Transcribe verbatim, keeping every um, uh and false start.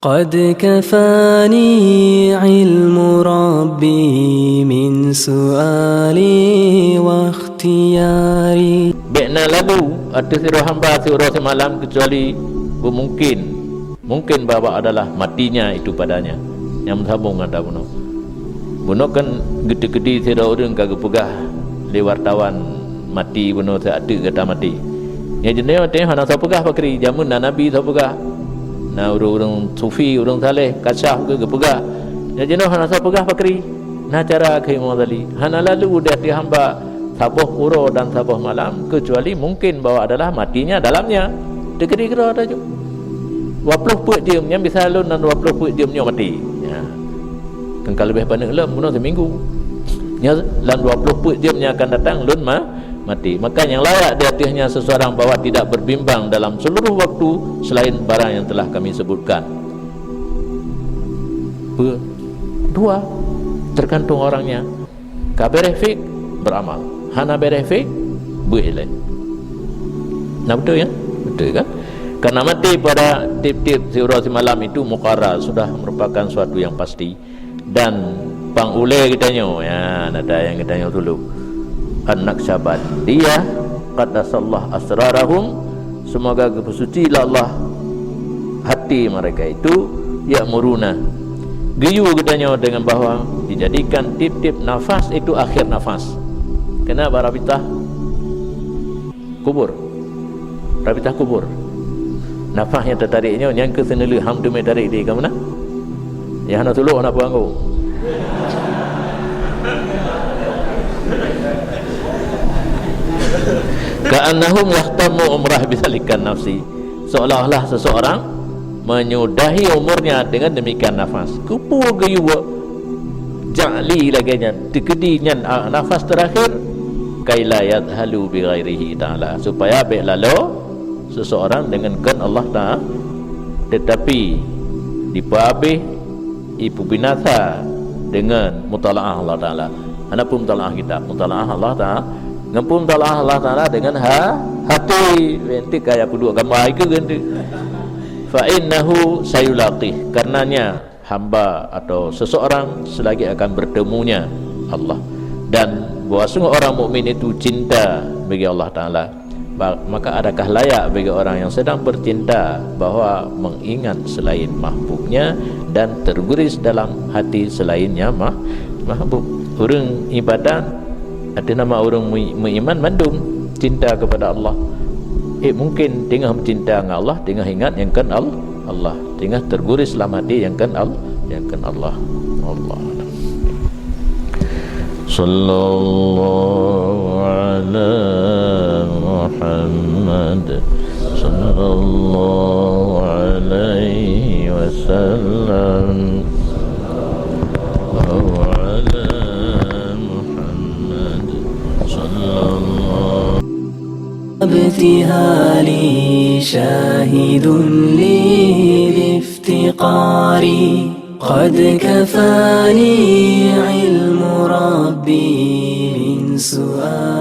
قد كفاني علم ربي من سؤالي واختياري. Bék na lalu ateueh sidroe hamba siuroe simalam keucuali beumungken, mungken bahwa adalah matinya itu padanya. Nyang meusambong ngon tabunoe. Bunoe kan geuteukeudi sidroe ureuëng ka geupeugah lé wartawan, "Mati bunoe, siat teuk gata maté." Nyan jinoe teuh hana soe peugah pakri, jameun na nabi soe peugah. Na ureuëng-ureuëng sufi, ureuëng saleh, kasyaf geupeugah. Nyan jinoe hana soe peugah pakri. Na cara keu Imam Ghazali, hana lalu di ateueh hamba saboh uroe dan saboh malam, keucuali mungken bahwa adalah matinya dalamnya. Teukeudi keudroe ata jeuem. Dua ploh peuet jeuem, nyang bisa lôn lam dua ploh peuet jeuem nyoe maté. Ya. Kan ka leubeh paneuk lom, bunoe siminggu. Nyoe lam dua ploh peuet jeuem nyang akan datang, lôn ma-, maté. Maka nyang layak di ateuehnya seseorang bahwa tidak berbimbang dalam seluruh waktu selain barang yang telah kami sebutkan. Pe-, dua, tergantung orangnya. Ka bèrèh fik, beramal. Hana bèrèh fik, beuet ilée. Nah, betul ya? Betul kan? Karena mati pada tiep-tiep siuroe simalam itu muqarrar, sudah merupakan suatu yang pasti. Dan pang ulée geutanyoe, ya, nada nyang geutanyoe tulok. An-Naqsyabandiyah, qaddasallahu asrarahum, semoga geupeusuci lé Allah hati mereka itu, ya'muruna, geuyue geutanyoe dengan bahwa dijadikan tiep-tiep nafas itu akhir nafas. Kenapa Rabitah? Kubur. Rabitah kubur. Nafas nyang teutarek nyoe, nyang keu seuneulheueh ham teumé tarek di ka meunan. Nyang hana tulok hana peue anggô. Ka'annahum yahtammu umrah bidzalikan nafsi. Seolah-olah seseorang menyudahi umurnya dengan demikian nafas. Keupeue geuyue jak li lagée nyan, teukeudi nyan, ah, nafas terakhir, kaila yadhalu bi ghairihi ta'ala, supaya bék lalo seseorang dengan kon Allah Ta'ala, tetapi dipeuabéh, ipeubinasa dengan mutalaah Allah Ta'ala. Hana peue mutalaah kitab, mutalaah Allah Ta'ala. Ngon peue mutalaah Allah Ta'ala? Dengan ha-, hati. Enteuk kaya peuduek gamba ikeu enteuk. Fa innahu sayulaqih, karenanya hamba atau seseorang selagi akan bertemunya Allah. Dan bahwa sungguh orang mukmin itu cinta bagi Allah Ta'ala. Ba-, maka adakah layak bagi orang yang sedang bercinta bahwa mengingat selain mahbubnya dan terguris dalam hati selainnya mah-, mahbub? Ureuëng ibadat ateueh nama ureuëng mui-, meuiman mandum cinta kepada Allah. Eh, mungkin teungoh cinta ngon Allah, teungoh ingat nyang kon Al-, Allah, teungoh terguris lam hati nyang kon Al-, nyang kon Allah. Allah. Sallallahu ala Muhammad, sallallahu alaihi wasallam, wa ala Muhammad, sallallahu ابتهالي شاهد لي بافتقاري، قد كفاني علم ربي من سؤال